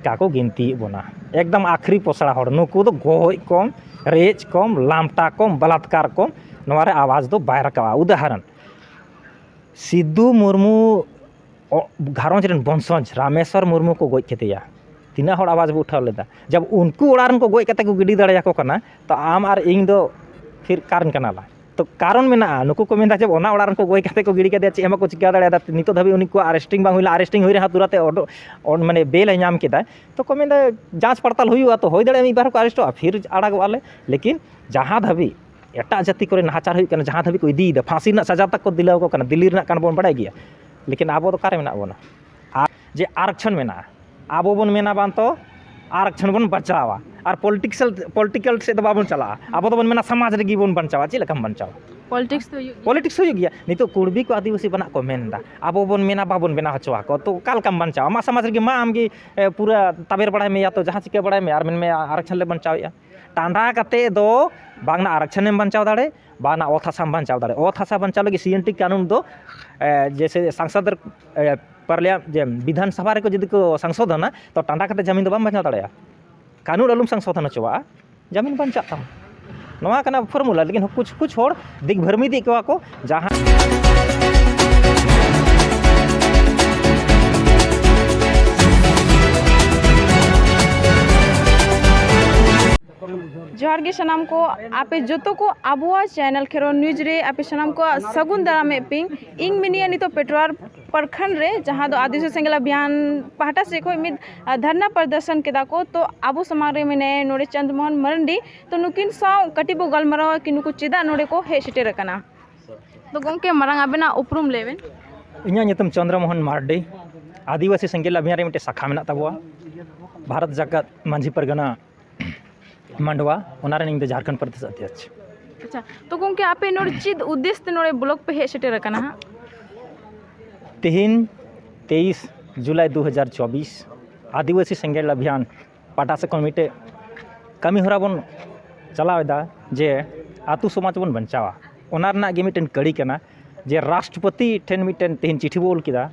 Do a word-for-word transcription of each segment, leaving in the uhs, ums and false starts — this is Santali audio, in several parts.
ᱠᱟ ᱠᱚ ᱜᱤᱱᱛᱤᱭᱮᱫ ᱵᱚᱱᱟ᱾ ᱮᱠᱫᱚᱢ ᱟᱠᱷᱨᱤ ᱯᱚᱥᱲᱟ ᱦᱚᱲ ᱱᱩᱠᱩ ᱫᱚ᱾ ᱜᱚᱡ ᱠᱚᱢ, ᱨᱮᱡ ᱠᱚᱢ, ᱞᱟᱢᱴᱟ ᱠᱚᱢ, ᱵᱟᱞᱟᱛᱠᱟᱨ ᱠᱚᱢ, ᱱᱚᱣᱟ ᱨᱮ ᱟᱣᱟᱡᱽ ᱫᱚ ᱵᱟᱭ ᱨᱟᱠᱟᱵᱼᱟ᱾ ᱩᱫᱟᱦᱚᱨᱚᱱ, ᱥᱤᱫᱷᱩ ᱢᱩᱨᱢᱩ ᱚ-, ᱜᱷᱟᱨᱚᱸᱡᱽ ᱨᱮᱱ ᱵᱚᱝᱥᱚᱡᱽ ᱨᱟᱢᱮᱥᱣᱚᱨ ᱢᱩᱨᱢᱩ ᱠᱚ ᱜᱚᱡ ᱠᱮᱫᱮᱭᱟ᱾ ᱛᱤᱱᱟᱹᱜ ᱦᱚᱲ ᱟᱣᱟᱡᱽ ᱵᱚ ᱩᱴᱷᱟᱹᱣ ᱞᱮᱫᱟ? ᱡᱟᱵ ᱩᱱᱠᱩ ᱚᱲᱟᱜ ᱨᱮᱱ ᱠᱚ ᱜᱚᱡ ᱠᱟᱛᱮ ᱠᱚ ᱜᱤᱰᱤ ᱫᱟᱲᱮᱭᱟᱠᱚ ᱠᱟᱱᱟ, ᱛᱚ ᱟᱢ ᱟᱨ ᱤᱧ ᱫᱚ ᱯᱷᱤᱨ ᱠᱟᱨᱮᱱ ᱠᱟᱱᱟ ᱞᱟᱝ? ᱛᱚ ᱠᱟᱨᱚᱱ ᱢᱮᱱᱟᱜᱼᱟ, ᱱᱩᱠᱩ ᱠᱚ ᱢᱮᱱᱫᱟ ᱡᱮ ᱚᱱᱟ ᱚᱲᱟᱜ ᱨᱮᱱ ᱠᱚ ᱜᱚᱡ ᱠᱟᱛᱮ ᱠᱚ ᱜᱤᱰᱤ ᱠᱟᱫᱮᱭᱟ, ᱪᱮᱫ ᱦᱚᱸ ᱵᱟᱠᱚ ᱪᱤᱠᱟᱹ ᱫᱟᱲᱮᱭᱟᱫᱟ᱾ ᱱᱤᱛᱚᱜ ᱫᱷᱟᱹᱵᱤᱡ ᱩᱱᱤ ᱠᱚ ᱟᱨᱮᱥᱴᱤᱝ ᱵᱟᱝ ᱦᱩᱭ ᱞᱮᱱᱟ, ᱟᱨᱮᱥᱴᱤᱝ ᱦᱩᱭ ᱨᱮᱦᱚᱸ ᱛᱩᱨᱟᱛᱮ ᱚᱰᱚ-, ᱚᱰ-, ᱢᱟᱱᱮ ᱵᱮᱞ ᱮ ᱧᱟᱢ ᱠᱮᱫᱟ᱾ ᱛᱚ ᱠᱚ ᱢᱮᱱᱫᱟ ᱡᱟᱸᱪ ᱯᱟᱲᱛᱟᱞ ᱦᱩᱭᱩᱜᱼᱟ, ᱛᱚ ᱦᱩᱭ ᱫᱟᱲᱮᱭᱟᱜᱼᱟ ᱢᱤᱫ ᱵᱟᱨ ᱦᱚᱸᱠᱚ ᱟᱨᱮᱥᱴᱚᱜᱼᱟ, ᱯᱷᱤᱨ ᱟᱲᱟᱜᱚᱜᱼᱟ ᱞᱮ᱾ ᱞᱮᱠᱤᱱ ᱡᱟᱦᱟᱸ ᱫᱷᱟᱹᱵᱤᱡ ᱮᱴᱟᱜ ᱡᱟᱹᱛᱤ ᱠᱚᱨᱮ ᱱᱟᱦᱟᱪᱟᱨ ᱦᱩᱭᱩᱜ ᱠᱟᱱᱟ, ᱡᱟᱦᱟᱸ ᱫᱷᱟᱹᱵᱤᱡ ᱠᱚ ᱤᱫᱤᱭᱮᱫᱟ, ᱯᱷᱟᱸᱥᱤ ᱨᱮᱱᱟᱜ ᱥᱟᱡᱟ ᱛᱟᱠᱚ ᱫᱤᱞᱟᱹᱣ ᱟᱠᱚ ᱠᱟᱱᱟ, ᱫᱤᱞᱞᱤ ᱨᱮᱱᱟᱜ ᱠᱟᱱ ᱵᱚᱱ ᱵᱟᱲᱟᱭ ᱜᱮᱭᱟ᱾ ᱞᱮᱠᱤᱱ ᱟᱵᱚ ᱫᱚ ᱚᱠᱟᱨᱮ ᱢᱮᱱᱟᱜ ᱵᱚᱱᱟ? ᱟᱨ ᱡᱮ ᱟᱨᱚᱠᱪᱷᱚᱱ ᱢᱮᱱᱟᱜᱼᱟ, ᱟᱵᱚ ᱵᱚᱱ ᱢᱮᱱᱟ ᱵᱟᱝ ᱛᱚ ᱟᱨᱚᱠᱪᱷᱚᱱ ᱵᱚᱱ ᱵᱟᱧᱪᱟᱣᱟ, ᱟᱨ ᱯᱚᱞᱤᱴᱤᱠᱥᱟᱞ, ᱯᱚᱞᱤᱴᱤᱠᱟᱞ ᱥᱮᱫ ᱫᱚ ᱵᱟᱵᱚᱱ ᱪᱟᱞᱟᱜᱼᱟ᱾ ᱟᱵᱚ ᱫᱚᱵᱚᱱ ᱢᱮᱱᱟ ᱥᱚᱢᱟᱡᱽ ᱨᱮᱜᱮ ᱵᱚᱱ ᱵᱟᱧᱪᱟᱣᱟ᱾ ᱪᱮᱫ ᱞᱮᱠᱟᱢ ᱵᱟᱧᱪᱟᱣᱟ? ᱯᱚᱞᱤᱴᱤᱠᱥ ᱫᱚ ᱦᱩᱭᱩᱜ ᱜᱮᱭᱟ᱾ ᱯᱚᱞᱤᱴᱤᱠᱥ ᱦᱩᱭᱩᱜ ᱜᱮᱭᱟ᱾ ᱱᱤᱛᱚᱜ ᱠᱩᱲᱵᱤ ᱠᱚ ᱟᱹᱫᱤᱵᱟᱹᱥᱤ ᱵᱟᱱᱟᱜ ᱠᱚ ᱢᱮᱱ ᱮᱫᱟ, ᱟᱵᱚ ᱵᱚᱱ ᱢᱮᱱᱟ ᱵᱟᱵᱚᱱ ᱵᱮᱱᱟᱣ ᱦᱚᱪᱚ ᱟᱠᱚ, ᱛᱚ ᱚᱠᱟ ᱞᱮᱠᱟᱢ ᱵᱟᱧᱪᱟᱣᱟ? ᱟᱢᱟᱜ ᱥᱚᱢᱟᱡᱽ ᱨᱮᱜᱮ ᱢᱟ ᱟᱢᱜᱮ, ᱮ, ᱯᱩᱨᱟᱹ ᱛᱟᱵᱮᱨ ᱵᱟᱲᱟᱭ ᱢᱮᱭᱟ, ᱛᱚ ᱡᱟᱦᱟᱸ ᱪᱤᱠᱟᱹ ᱵᱟᱲᱟᱭ ᱢᱮ, ᱟᱨ ᱢᱮᱱ ᱢᱮ ᱟᱨᱚᱠᱪᱷᱚᱱ ᱞᱮ ᱵᱟᱧᱪᱟᱣᱮᱫᱼᱟ᱾ ᱴᱟᱸᱰᱟ ᱠᱟᱛᱮ ᱫᱚ ᱵᱟᱝ ᱱᱟ ᱟᱨᱚᱠᱪᱷᱚᱱᱮᱢ ᱵᱟᱧᱪᱟᱣ ᱫᱟᱲᱮ, ᱵᱟᱝ ᱱᱟ ᱚᱛ ᱦᱟᱥᱟᱢ ᱵᱟᱧᱪᱟᱣ ᱫᱟᱲᱮ᱾ ᱚᱛ ᱦᱟᱥᱟ ᱵᱟᱧᱪᱟᱣ ᱞᱟᱹᱜᱤᱫ ᱥᱤ ᱮᱱ ᱴᱤ ᱠᱟᱹᱱᱩᱱ ᱫᱚ, ᱮ, ᱡᱮᱥᱮ ᱥᱟᱝᱥᱚᱫ ᱨᱮ, ᱮ, ᱯᱟᱨᱞᱤᱭᱟ-, ᱡᱮ ᱵᱤᱫᱷᱟᱱ ᱥᱚᱵᱷᱟ ᱨᱮᱠᱚ ᱡᱩᱫᱤ ᱠᱚ ᱥᱚᱝᱥᱳᱫᱷᱚᱱᱟ, ᱛᱚ ᱴᱟᱸᱰᱟ ᱠᱟᱛᱮ ᱡᱟᱢᱤᱱ ᱫᱚ ᱵᱟᱢ ᱵᱟᱧᱪᱟᱣ ᱫᱟᱲᱮᱭᱟᱜᱼᱟ᱾ ᱠᱟᱹᱱᱩᱱ ᱟᱞᱚᱢ ᱥᱚᱝᱥᱳᱫᱷᱚᱱ ᱦᱚᱪᱚᱣᱟᱜᱼᱟ, ᱡᱟᱢᱤᱱ ᱵᱟᱧᱪᱟᱜ ᱛᱟᱢᱟ᱾ ᱱᱚᱣᱟ ᱠᱟᱱᱟ ᱯᱷᱚᱨᱢᱩᱞᱟ, ᱞᱮᱠᱤᱱ ᱠᱩᱪᱷ ᱠᱩᱪᱷ ᱦᱚᱲ ᱫᱤᱜᱽ ᱵᱷᱨᱚᱢᱤᱛ ᱮᱫ ᱠᱚᱣᱟ ᱠᱚ, ᱡᱟᱦᱟᱸ ᱡᱚᱦᱟᱨ ᱜᱮ ᱥᱟᱱᱟᱢ ᱠᱚ, ᱟᱯᱮ ᱡᱚᱛᱚ ᱠᱚ ᱟᱵᱚᱣᱟᱜ ᱪᱮᱱᱮᱞ ᱠᱷᱮᱨᱣᱟᱞ ᱱᱤᱭᱩᱡᱽ ᱨᱮ ᱟᱯᱮ ᱥᱟᱱᱟᱢ ᱠᱚᱣᱟᱜ ᱥᱟᱹᱜᱩᱱ ᱫᱟᱨᱟᱢᱮᱫ ᱯᱮ᱾ ᱤᱧ ᱢᱤᱱᱟᱹᱧᱟ ᱱᱤᱛᱚᱜ ᱯᱮᱴᱨᱣᱟᱨ ᱯᱨᱚᱠᱷᱚᱸᱰ ᱨᱮ, ᱡᱟᱦᱟᱸ ᱫᱚ ᱟᱹᱫᱤᱵᱟᱹᱥᱤ ᱥᱮᱸᱜᱮᱞ ᱚᱵᱷᱤᱭᱟᱱ ᱯᱟᱦᱴᱟ ᱥᱮᱫ ᱠᱷᱚᱱ ᱢᱤᱫ, ᱟ, ᱫᱷᱟᱨᱱᱟ ᱯᱨᱚᱫᱚᱨᱥᱚᱱ ᱠᱮᱫᱟ ᱠᱚ᱾ ᱛᱚ ᱟᱵᱚ ᱥᱟᱢᱟᱝ ᱨᱮ ᱢᱮᱱᱟᱭᱟ ᱱᱚᱰᱮ ᱪᱚᱱᱫᱨᱚ ᱢᱳᱦᱚᱱ ᱢᱟᱨᱟᱱᱰᱤ᱾ ᱛᱚ ᱱᱩᱠᱤᱱ ᱥᱟᱶ ᱠᱟᱹᱴᱤᱡ ᱵᱚ ᱜᱟᱞᱢᱟᱨᱟᱣᱟ ᱠᱤ ᱱᱩᱠᱩ ᱪᱮᱫᱟᱜ ᱱᱚᱰᱮ ᱠᱚ ᱦᱮᱡ ᱥᱮᱴᱮᱨ ᱟᱠᱟᱱᱟ᱾ ᱛᱚ ᱜᱚᱢᱠᱮ, ᱢᱟᱨᱟᱝ ᱟᱵᱮᱱᱟᱜ ᱩᱯᱨᱩᱢ ᱞᱟᱹᱭ ᱵᱮᱱ᱾ ᱤᱧᱟᱹᱜ ᱧᱩᱛᱩᱢ ᱪᱚᱱᱫᱨᱚ ᱢᱳᱦᱚᱱ ᱢᱟᱨᱰᱤ᱾ ᱟᱹᱫᱤᱵᱟᱹᱥᱤ ᱥᱮᱸᱜᱮᱞ ᱚᱵᱷᱤᱭᱟᱱ ᱨᱮ ᱢᱤᱫᱴᱮᱱ ᱥᱟᱠᱷᱟ ᱢᱮᱱᱟᱜ ᱛᱟᱵᱚᱣᱟ, ᱵᱷᱟᱨᱚᱛ ᱡᱟᱠᱟᱛ ᱢᱟᱹᱡᱷᱤ ᱯᱟᱨᱜᱟᱱᱟ ᱢᱟᱱᱰᱣᱟ, ᱚᱱᱟ ᱨᱮᱱ ᱤᱧ ᱫᱚ ᱡᱷᱟᱲᱠᱷᱚᱸᱰ ᱯᱨᱚᱫᱮᱥ ᱚᱫᱷᱭᱚᱠᱥ᱾ ᱟᱪᱪᱷᱟ, ᱛᱚ ᱜᱚᱢᱠᱮ, ᱟᱯᱮ ᱱᱚᱰᱮ ᱪᱮᱫ ᱩᱫᱽᱫᱮᱥ ᱛᱮ ᱱᱚᱰᱮ ᱵᱞᱚᱠ ᱯᱮ ᱦᱮᱡ ᱥᱮᱴᱮᱨ ᱟᱠᱟᱱᱟ ᱦᱟᱸᱜ? ᱛᱮᱦᱮᱧ ᱛᱮᱭᱤᱥ ᱡᱩᱞᱟᱭ ᱫᱩ ᱦᱟᱡᱟᱨ ᱪᱚᱵᱵᱤᱥ, ᱟᱹᱫᱤᱵᱟᱹᱥᱤ ᱥᱮᱸᱜᱮᱞ ᱚᱵᱷᱤᱭᱟᱱ ᱯᱟᱦᱴᱟ ᱥᱮᱫ ᱠᱷᱚᱱ ᱢᱤᱫᱴᱮᱡ ᱠᱟᱹᱢᱤ ᱦᱚᱨᱟ ᱵᱚᱱ ᱪᱟᱞᱟᱣ ᱮᱫᱟ ᱡᱮ ᱟᱹᱛᱩ ᱥᱚᱢᱟᱡᱽ ᱵᱚᱱ ᱵᱟᱧᱪᱟᱣᱟ᱾ ᱚᱱᱟ ᱨᱮᱱᱟᱜ ᱜᱮ ᱢᱤᱫᱴᱮᱱ ᱠᱟᱹᱲᱤ ᱠᱟᱱᱟ ᱡᱮ ᱨᱟᱥᱴᱨᱚᱯᱚᱛᱤ ᱴᱷᱮᱱ ᱢᱤᱫᱴᱮᱱ ᱛᱮᱦᱮᱧ ᱪᱤᱴᱷᱤ ᱵᱚ ᱚᱞ ᱠᱮᱫᱟ,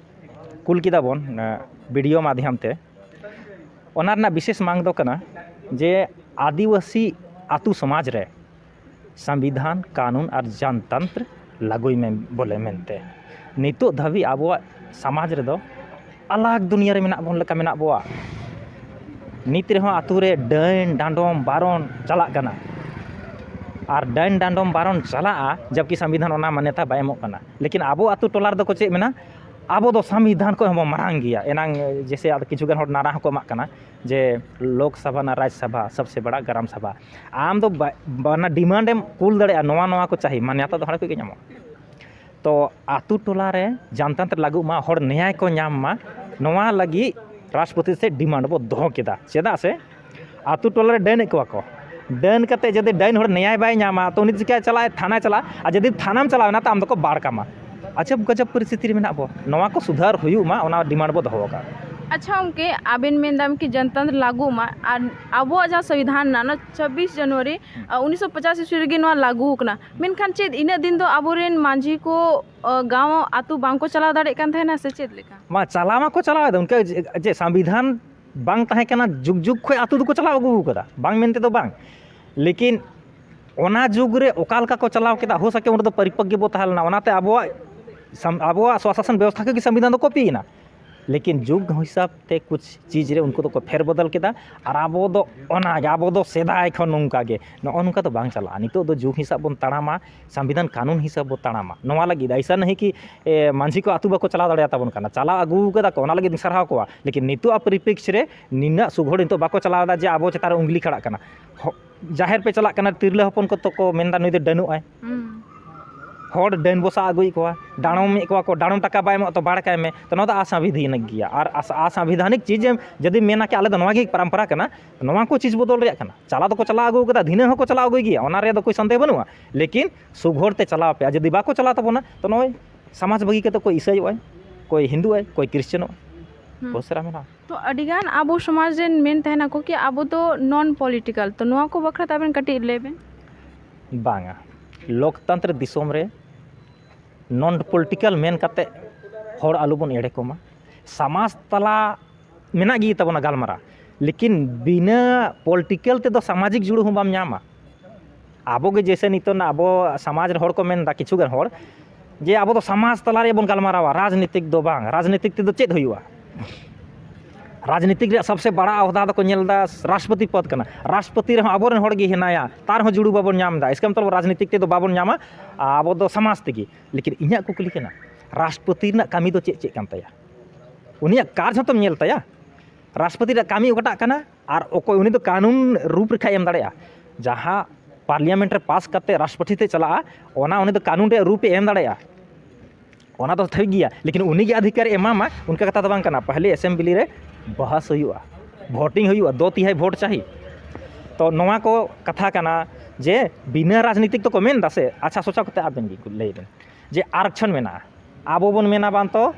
ᱠᱩᱞ ᱠᱮᱫᱟ ᱵᱚᱱ, ᱮ, ᱵᱤ ᱰᱤ ᱳ ᱢᱟᱫᱽᱫᱷᱚᱢ ᱛᱮ᱾ ᱚᱱᱟ ᱨᱮᱱᱟᱜ ᱵᱤᱥᱮᱥ ᱢᱟᱝ ᱫᱚ ᱠᱟᱱᱟ ᱡᱮ ᱟᱹᱫᱤᱵᱟᱹᱥᱤ ᱟᱹᱛᱩ ᱥᱚᱢᱟᱡᱽ ᱨᱮ ᱥᱚᱝᱵᱤᱫᱷᱟᱱ, ᱠᱟᱹᱱᱩᱱ ᱟᱨ ᱡᱚᱱᱛᱚᱱᱛᱨ ᱞᱟᱹᱜᱩᱭ ᱢᱮ ᱵᱚᱞᱮ ᱢᱮᱱᱛᱮ᱾ ᱱᱤᱛᱚᱜ ᱫᱷᱟᱹᱵᱤᱡ ᱟᱵᱚᱣᱟᱜ ᱥᱚᱢᱟᱡᱽ ᱨᱮᱫᱚ ᱟᱞᱟᱜᱽ ᱫᱩᱱᱤᱭᱟᱹ ᱨᱮ ᱢᱮᱱᱟᱜ ᱵᱚᱱ ᱞᱮᱠᱟ ᱢᱮᱱᱟᱜ ᱵᱚᱣᱟ᱾ ᱱᱤᱛ ᱨᱮᱦᱚᱸ ᱟᱹᱛᱩ ᱨᱮ ᱰᱟᱹᱱ ᱰᱟᱸᱰᱚᱢ ᱵᱟᱨᱚᱱ ᱪᱟᱞᱟᱜ ᱠᱟᱱᱟ, ᱟᱨ ᱰᱟᱹᱱ ᱰᱟᱸᱰᱚᱢ ᱵᱟᱨᱚᱱ ᱪᱟᱞᱟᱜᱼᱟ, ᱡᱚᱵᱠᱤ ᱥᱚᱝᱵᱤᱫᱷᱟᱱ ᱚᱱᱟ ᱢᱟᱱᱱᱚᱛᱟ ᱵᱟᱭ ᱮᱢᱚᱜ ᱠᱟᱱᱟ᱾ ᱞᱮᱠᱤᱱ ᱟᱵᱚ ᱟᱹᱛᱩ ᱴᱚᱞᱟ ᱨᱮᱫᱚ ᱠᱚ ᱪᱮᱫ ᱢᱮᱱᱟ, ᱟᱵᱚ ᱫᱚ ᱥᱚᱝᱵᱤᱫᱷᱟᱱ ᱠᱷᱚᱱ ᱦᱚᱸᱵᱚᱱ ᱢᱟᱨᱟᱝ ᱜᱮᱭᱟ᱾ ᱮᱱᱟᱝ ᱡᱮᱥᱮ ᱟᱫᱚ ᱠᱤᱪᱷᱩ ᱜᱟᱱ ᱦᱚᱲ ᱱᱟᱨᱟ ᱦᱚᱸᱠᱚ ᱮᱢᱟᱜ ᱠᱟᱱᱟ ᱡᱮ ᱞᱳᱠ ᱥᱟᱵᱷᱟ ᱱᱟ ᱨᱟᱡᱽ ᱥᱟᱵᱷᱟ ᱥᱚᱵᱥᱮ ᱵᱟᱲᱟ ᱜᱨᱟᱢ ᱥᱟᱵᱷᱟ᱾ ᱟᱢ ᱫᱚ ᱵᱟ-, ᱵᱟᱱᱟ ᱰᱤᱢᱟᱱᱰ ᱮᱢ ᱠᱩᱞ ᱫᱟᱲᱮᱭᱟᱜᱼᱟ, ᱱᱚᱣᱟ ᱱᱚᱣᱟ ᱠᱚ ᱪᱟᱹᱦᱤ, ᱢᱟᱱᱱᱚᱛᱟ ᱫᱚ ᱦᱟᱸᱰᱮ ᱠᱷᱚᱱ ᱜᱮ ᱧᱟᱢᱚᱜᱼᱟ᱾ ᱛᱚ ᱟᱹᱛᱩ ᱴᱚᱞᱟ ᱨᱮ ᱡᱚᱱᱛᱚᱱᱛᱨ ᱞᱟᱹᱜᱩᱜ ᱢᱟ, ᱦᱚᱲ ᱱᱮᱭᱟᱭ ᱠᱚ ᱧᱟᱢ ᱢᱟ, ᱱᱚᱣᱟ ᱞᱟᱹᱜᱤᱫ ᱨᱟᱥᱴᱨᱚᱯᱚᱛᱤ ᱥᱮᱫ ᱰᱤᱢᱟᱱᱰ ᱵᱚ ᱫᱚᱦᱚ ᱠᱮᱫᱟ᱾ ᱪᱮᱫᱟᱜ ᱥᱮ ᱟᱹᱛᱩ ᱴᱚᱞᱟ ᱨᱮ ᱰᱟᱹᱱᱮᱫ ᱠᱚᱣᱟ ᱠᱚ, ᱰᱟᱹᱱ ᱠᱟᱛᱮ ᱡᱩᱫᱤ ᱰᱟᱹᱱ ᱦᱚᱲ ᱱᱮᱭᱟᱭ ᱵᱟᱭ ᱧᱟᱢᱟ, ᱛᱚ ᱩᱱᱤ ᱫᱚ ᱪᱤᱠᱟᱹᱭᱟ? ᱪᱟᱞᱟᱜᱼᱟᱭ, ᱛᱷᱟᱱᱟᱭ ᱪᱟᱞᱟᱜᱼᱟ, ᱟᱨ ᱡᱩᱫᱤ ᱛᱷᱟᱱᱟᱢ ᱪᱟᱞᱟᱣ ᱮᱱᱟ, ᱛᱚ ᱟᱢ ᱫᱚᱠᱚ ᱵᱟᱲ ᱠᱟᱢᱟ᱾ ᱟᱡᱟᱵ ᱜᱟᱡᱟᱵ ᱯᱚᱨᱤᱥᱛᱷᱤᱛᱤ ᱨᱮ ᱢᱮᱱᱟᱜ ᱵᱚ, ᱱᱚᱣᱟ ᱠᱚ ᱥᱩᱫᱷᱟᱹᱨ ᱦᱩᱭᱩᱜ ᱢᱟ, ᱚᱱᱟ ᱰᱤᱢᱟᱱᱰ ᱵᱚ ᱫᱚᱦᱚ ᱟᱠᱟᱫᱼᱟ᱾ ᱟᱪᱪᱷᱟ ᱜᱚᱢᱠᱮ, ᱟᱵᱮᱱ ᱢᱮᱱᱫᱟᱢ ᱠᱤ ᱡᱚᱱᱛᱚᱱᱛᱨ ᱞᱟᱹᱜᱩᱜ ᱢᱟ, ᱟᱨ ᱟᱵᱚᱣᱟᱜ ᱡᱟᱦᱟᱸ ᱥᱚᱝᱵᱤᱫᱷᱟᱱ ᱢᱮᱱᱟᱜᱼᱟ, ᱚᱱᱟ ᱪᱷᱟᱵᱵᱤᱥ ᱡᱟᱱᱩᱣᱟᱨᱤ, ᱦᱩᱸ᱾ ᱟ, ᱩᱱᱤᱥᱥᱚ ᱯᱚᱪᱟᱥ ᱤᱥᱣᱤ ᱨᱮᱜᱮ ᱱᱚᱣᱟ ᱞᱟᱹᱜᱩ ᱟᱠᱟᱱᱟ, ᱢᱮᱱᱠᱷᱟᱱ ᱪᱮᱫ ᱤᱱᱟᱹᱜ ᱫᱤᱱ ᱫᱚ ᱟᱵᱚᱨᱮᱱ ᱢᱟᱹᱡᱷᱤ ᱠᱚ, ᱟ, ᱜᱟᱶ ᱟᱹᱛᱩ ᱵᱟᱝᱠᱚ ᱪᱟᱞᱟᱣ ᱫᱟᱲᱮᱭᱟᱜ ᱠᱟᱱ ᱛᱟᱦᱮᱱᱟ ᱥᱮ ᱪᱮᱫ ᱞᱮᱠᱟ? ᱢᱟ ᱪᱟᱞᱟᱣ ᱢᱟᱠᱚ ᱪᱟᱞᱟᱣᱮᱫ, ᱩᱱᱠᱩ ᱡᱮ, ᱡᱮ ᱥᱚᱝᱵᱤᱫᱷᱟᱱ ᱵᱟᱝ ᱛᱟᱦᱮᱸ ᱠᱟᱱᱟ, ᱡᱩᱜᱽ ᱡᱩᱜᱽ ᱠᱷᱚᱱ ᱟᱹᱛᱩ ᱫᱚᱠᱚ ᱪᱟᱞᱟᱣ ᱟᱹᱜᱩ ᱟᱠᱟᱫᱟ, ᱵᱟᱝ ᱢᱮᱱᱛᱮ ᱫᱚ ᱵᱟᱝ᱾ ᱞᱮᱠᱤᱱ ᱚᱱᱟ ᱡᱩᱜᱽ ᱨᱮ ᱚᱠᱟ ᱞᱮᱠᱟ ᱠᱚ ᱪᱟᱞᱟᱣ ᱠᱮᱫᱟ, ᱦᱳ ᱥᱟᱠᱮ ᱚᱸᱰᱮ ᱫᱚ ᱯᱚᱨᱤᱯᱚᱠᱠᱚ ᱵᱚ ᱛᱟᱦᱮᱸ ᱞᱮᱱᱟ, ᱚᱱᱟᱛᱮ ᱟᱵᱚᱣᱟᱜ ᱥᱟᱢ-, ᱟᱵᱚᱣᱟᱜ ᱥᱚᱥᱟᱥᱚᱱ ᱵᱮᱵᱚᱥᱛᱷᱟ ᱜᱮ ᱥᱚᱝᱵᱤᱫᱷᱟᱱ ᱫᱚ ᱠᱚᱯᱤᱭᱮᱱᱟ᱾ ᱞᱮᱠᱤᱱ ᱡᱩᱜᱽ ᱦᱤᱥᱟᱹᱵ ᱛᱮ ᱠᱩᱪ ᱪᱤᱡᱽ ᱨᱮ ᱩᱱᱠᱩ ᱫᱚᱠᱚ ᱯᱷᱮᱨ ᱵᱚᱫᱚᱞ ᱠᱮᱫᱟ᱾ ᱟᱨ ᱟᱵᱚ ᱫᱚ ᱚᱱᱟᱜᱮ, ᱟᱵᱚ ᱫᱚ ᱥᱮᱫᱟᱭ ᱠᱷᱚᱱ ᱱᱚᱝᱠᱟ ᱜᱮ, ᱱᱚᱜᱼᱚ ᱱᱚᱝᱠᱟ ᱫᱚ ᱵᱟᱝ ᱪᱟᱞᱟᱜᱼᱟ᱾ ᱱᱤᱛᱚᱜ ᱫᱚ ᱡᱩᱜᱽ ᱦᱤᱥᱟᱹᱵ ᱵᱚᱱ ᱛᱟᱲᱟᱢᱟ, ᱥᱚᱝᱵᱤᱫᱷᱟᱱ ᱠᱟᱹᱱᱩᱱ ᱦᱤᱥᱟᱹᱵ ᱵᱚᱱ ᱛᱟᱲᱟᱢᱟ᱾ ᱱᱚᱣᱟ ᱞᱟᱹᱜᱤᱫ ᱟᱭᱥᱟ ᱱᱟᱦᱤ ᱠᱤ, ᱮ, ᱢᱟᱹᱡᱷᱤ ᱠᱚ ᱟᱹᱛᱩ ᱵᱟᱠᱚ ᱪᱟᱞᱟᱣ ᱫᱟᱲᱮᱭᱟᱛᱟᱵᱚᱱ ᱠᱟᱱᱟ, ᱪᱟᱞᱟᱣ ᱟᱹᱜᱩ ᱠᱟᱫᱟ ᱠᱚ, ᱚᱱᱟ ᱞᱟᱹᱜᱤᱫ ᱤᱧ ᱥᱟᱨᱦᱟᱣ ᱠᱚᱣᱟ᱾ ᱞᱮᱠᱤᱱ ᱱᱤᱛᱚᱜ ᱟᱜ ᱯᱚᱨᱤᱯᱮᱠᱥ ᱨᱮ ᱱᱤᱱᱟᱹᱜ ᱥᱩᱜᱷᱚᱲ ᱱᱤᱛᱚᱜ ᱵᱟᱠᱚ ᱪᱟᱞᱟᱣ ᱮᱫᱟ ᱡᱮ ᱟᱵᱚ ᱪᱮᱛᱟᱱ ᱨᱮ ᱩᱝᱜᱽᱞᱤ ᱠᱷᱟᱲᱟᱜ ᱠᱟᱱᱟ᱾ ᱦᱚ-, ᱡᱟᱦᱮᱨ ᱯᱮ ᱪᱟᱞᱟᱜ ᱠᱟᱱᱟ, ᱛᱤᱨᱞᱟᱹ ᱦᱚᱯᱚᱱ ᱠᱚ ᱛᱚ ᱠᱚ ᱢᱮᱱᱫᱟ ᱱᱩᱭ ᱫᱚ ᱰᱟᱹᱱᱩᱜ ᱟᱭ᱾ ᱦᱩᱸ᱾ ᱦᱚᱲ ᱰᱟᱹᱱ ᱵᱚ ᱥᱟᱵ ᱟᱹᱜᱩᱭᱮᱫ ᱠᱚᱣᱟ, ᱰᱟᱲᱚᱢᱮᱫ ᱠᱚᱣᱟ ᱠᱚ, ᱰᱟᱲᱚᱢ ᱴᱟᱠᱟ ᱵᱟᱭ ᱮᱢᱚᱜ ᱛᱚ ᱵᱟᱲ ᱠᱟᱭ ᱢᱮ᱾ ᱛᱚ ᱱᱚᱣᱟ ᱫᱚ ᱚᱥᱟᱝᱵᱤᱫᱷᱟᱱᱤᱠ ᱜᱮᱭᱟ᱾ ᱟᱨ ᱚᱥ-, ᱚᱥᱟᱝᱵᱤᱫᱷᱟᱱᱤᱠ ᱪᱤᱡᱽ ᱮᱢ ᱡᱩᱫᱤ ᱢᱮᱱᱟ ᱠᱤ ᱟᱞᱮ ᱫᱚ ᱱᱚᱣᱟ ᱜᱮ ᱯᱚᱨᱚᱢᱯᱚᱨᱟ ᱠᱟᱱᱟ, ᱱᱚᱣᱟ ᱠᱚ ᱪᱤᱡᱽ ᱵᱚᱫᱚᱞ ᱨᱮᱭᱟᱜ ᱠᱟᱱᱟ᱾ ᱪᱟᱞᱟᱣ ᱫᱚᱠᱚ ᱪᱟᱞᱟᱣ ᱟᱹᱜᱩ ᱠᱟᱫᱟ, ᱫᱷᱤᱱᱟᱹᱝ ᱦᱚᱸᱠᱚ ᱪᱟᱞᱟᱣ ᱟᱹᱜᱩᱭ ᱜᱮᱭᱟ, ᱚᱱᱟ ᱨᱮᱭᱟᱜ ᱫᱚ ᱠᱳᱭ ᱥᱚᱱᱫᱮᱦ ᱵᱟᱹᱱᱩᱜᱼᱟ᱾ ᱞᱮᱠᱤᱱ ᱥᱩᱜᱷᱚᱲ ᱛᱮ ᱪᱟᱞᱟᱣ ᱯᱮ᱾ ᱟᱨ ᱡᱩᱫᱤ ᱵᱟᱠᱚ ᱪᱟᱞᱟᱣ ᱛᱟᱵᱚᱱᱟ, ᱛᱚ ᱱᱚᱜᱼᱚᱭ ᱥᱚᱢᱟᱡᱽ ᱵᱟᱹᱜᱤ ᱠᱟᱛᱮ ᱠᱚ ᱤᱥᱟᱹᱭᱚᱜᱼᱟᱭ, ᱠᱚᱭ ᱦᱤᱱᱫᱩ ᱟᱭ, ᱠᱚᱭ ᱠᱨᱤᱥᱪᱟᱱᱚᱜᱼᱟᱭ᱾ ᱦᱩᱸ᱾ ᱵᱚᱦᱩᱛ ᱥᱟᱨᱟ ᱢᱮᱱᱟᱜᱼᱟ᱾ ᱛᱚ ᱟᱹᱰᱤᱜᱟᱱ ᱟᱵᱚ ᱥᱚᱢᱟᱡᱽ ᱨᱮᱱ ᱢᱮᱱ ᱛᱟᱦᱮᱱᱟᱠᱚ ᱠᱤ ᱟᱵᱚ ᱫᱚ ᱱᱚᱱ ᱯᱚᱞᱤᱴᱤᱠᱟᱞ, ᱛᱚ ᱱᱚᱣᱟ ᱠᱚ ᱵᱟᱠᱷᱨᱟ ᱛᱮ ᱟᱵᱮᱱ ᱠᱟᱹᱴᱤᱡ ᱞᱟᱹᱭ ᱵᱮᱱ᱾ ᱵᱟᱝᱟ, ᱞᱳᱠᱛᱚᱱᱛᱨᱚ ᱫᱤᱥᱚᱢ ᱨᱮ ᱱᱚᱱ ᱯᱚᱞᱤᱴᱤᱠᱟᱞ ᱢᱮᱱ ᱠᱟᱛᱮ ᱦᱚᱲ ᱟᱞᱚᱵᱚᱱ ᱮᱲᱮ ᱠᱚᱢᱟ᱾ ᱥᱚᱢᱟᱡᱽ ᱛᱟᱞᱟ ᱢᱮᱱᱟᱜ ᱜᱮ ᱛᱟᱵᱚᱱᱟ ᱜᱟᱞᱢᱟᱨᱟᱣ, ᱞᱮᱠᱤᱱ ᱵᱤᱱᱟᱹ ᱯᱚᱞᱤᱴᱤᱠᱮᱞ ᱛᱮᱫᱚ ᱥᱟᱢᱟᱡᱤᱠ ᱡᱩᱲᱩ ᱦᱚᱸ ᱵᱟᱢ ᱧᱟᱢᱟ᱾ ᱟᱵᱚ ᱜᱮ ᱡᱮᱭᱥᱮ ᱱᱤᱛᱚᱜ ᱟᱵᱚ ᱥᱚᱢᱟᱡᱽ ᱨᱮ ᱦᱚᱲ ᱠᱚ ᱢᱮᱱᱫᱟ, ᱠᱤᱪᱷᱩ ᱜᱟᱱ ᱦᱚᱲ, ᱡᱮ ᱟᱵᱚ ᱫᱚ ᱥᱚᱢᱟᱡᱽ ᱛᱟᱞᱟ ᱨᱮ ᱵᱚᱱ ᱜᱟᱞᱢᱟᱨᱟᱣᱟ, ᱨᱟᱡᱽᱱᱤᱛᱤᱠ ᱫᱚ ᱵᱟᱝ᱾ ᱨᱟᱡᱽᱱᱤᱛᱤᱠ ᱛᱮᱫᱚ ᱪᱮᱫ ᱦᱩᱭᱩᱜᱼᱟ? ᱨᱟᱡᱽᱱᱤᱛᱤᱠ ᱨᱮᱭᱟᱜ ᱥᱚᱵᱥᱮ ᱵᱟᱲᱟ ᱚᱦᱫᱟ ᱫᱚᱠᱚ ᱧᱮᱞ ᱮᱫᱟ ᱨᱟᱥᱴᱨᱚᱯᱚᱛᱤ ᱯᱚᱫᱽ ᱠᱟᱱᱟ᱾ ᱨᱟᱥᱴᱨᱚᱯᱚᱛᱤ ᱨᱮᱦᱚᱸ ᱟᱵᱚᱨᱮᱱ ᱦᱚᱲ ᱜᱮ ᱦᱮᱱᱟᱭᱟ, ᱛᱟᱨ ᱦᱚᱸ ᱡᱩᱲᱩ ᱵᱟᱵᱚᱱ ᱧᱟᱢ ᱮᱫᱟ᱾ ᱤᱥᱠᱟ ᱢᱚᱛᱞᱚᱵ ᱨᱟᱡᱽᱱᱤᱛᱤᱠ ᱛᱮᱫᱚ ᱵᱟᱵᱚᱱ ᱧᱟᱢᱟ, ᱟᱵᱚ ᱫᱚ ᱥᱚᱢᱟᱡᱽ ᱛᱮᱜᱮ᱾ ᱞᱮᱠᱤᱱ ᱤᱧᱟᱹᱜ ᱠᱩᱠᱞᱤ ᱠᱟᱱᱟ, ᱨᱟᱥᱴᱨᱚᱯᱚᱛᱤ ᱨᱮᱱᱟᱜ ᱠᱟᱹᱢᱤ ᱫᱚ ᱪᱮᱫ ᱪᱮᱫ ᱠᱟᱱ ᱛᱟᱭᱟ? ᱩᱱᱤᱭᱟᱜ ᱠᱟᱨᱡᱽ ᱦᱚᱸᱛᱚᱢ ᱧᱮᱞ ᱛᱟᱭᱟ᱾ ᱨᱟᱥᱴᱨᱚᱯᱚᱛᱤ ᱨᱮᱭᱟᱜ ᱠᱟᱹᱢᱤ ᱚᱠᱟᱴᱟᱜ ᱠᱟᱱᱟ? ᱟᱨ ᱚᱠᱚᱭ ᱩᱱᱤ ᱫᱚ ᱠᱟᱹᱱᱩᱱ ᱨᱩᱯ ᱨᱮᱠᱷᱟᱭ ᱮᱢ ᱫᱟᱲᱮᱭᱟᱜᱼᱟ? ᱡᱟᱦᱟᱸ ᱯᱟᱨᱞᱤᱭᱟᱢᱮᱱᱴ ᱨᱮ ᱯᱟᱥ ᱠᱟᱛᱮ ᱨᱟᱥᱴᱨᱚᱯᱚᱛᱤ ᱛᱮ ᱪᱟᱞᱟᱜᱼᱟ, ᱚᱱᱟ ᱩᱱᱤ ᱫᱚ ᱠᱟᱹᱱᱩᱱ ᱨᱮᱭᱟᱜ ᱨᱩᱯ ᱮ ᱮᱢ ᱫᱟᱲᱮᱭᱟᱜᱼᱟ? ᱚᱱᱟ ᱫᱚ ᱴᱷᱤᱠ ᱜᱮᱭᱟ, ᱞᱮᱠᱤᱱ ᱩᱱᱤ ᱜᱮ ᱚᱫᱷᱤᱠᱟᱨ ᱮ ᱮᱢᱟᱢᱟ, ᱚᱱᱠᱟ ᱠᱟᱛᱷᱟ ᱫᱚ ᱵᱟᱝ ᱠᱟᱱᱟ᱾ ᱯᱟᱦᱞᱮ ᱮᱥᱮᱢᱵᱞᱤ ᱨᱮ ᱵᱟᱦᱟᱥ ᱦᱩᱭᱩᱜᱼᱟ, ᱵᱷᱳᱴᱤᱝ ᱦᱩᱭᱩᱜᱼᱟ, ᱫᱳ ᱛᱤᱦᱟᱭ ᱵᱷᱳᱴ ᱪᱟᱦᱤ᱾ ᱛᱚ ᱱᱚᱣᱟ ᱠᱚ ᱠᱟᱛᱷᱟ ᱠᱟᱱᱟ ᱡᱮ ᱵᱤᱱᱟᱹ ᱨᱟᱡᱽᱱᱤᱛᱤᱠ ᱛᱮᱠᱚ ᱢᱮᱱ ᱮᱫᱟ ᱥᱮ᱾ ᱟᱪᱪᱷᱟ, ᱥᱚᱪᱟ ᱠᱟᱛᱮ ᱟᱵᱮᱱ ᱜᱮ ᱞᱟᱹᱭ ᱵᱮᱱ ᱡᱮ ᱟᱨᱠᱪᱷᱚᱱ ᱢᱮᱱᱟᱜᱼᱟ, ᱟᱵᱚ ᱵᱚᱱ ᱢᱮᱱᱟ ᱵᱟᱝ ᱛᱚ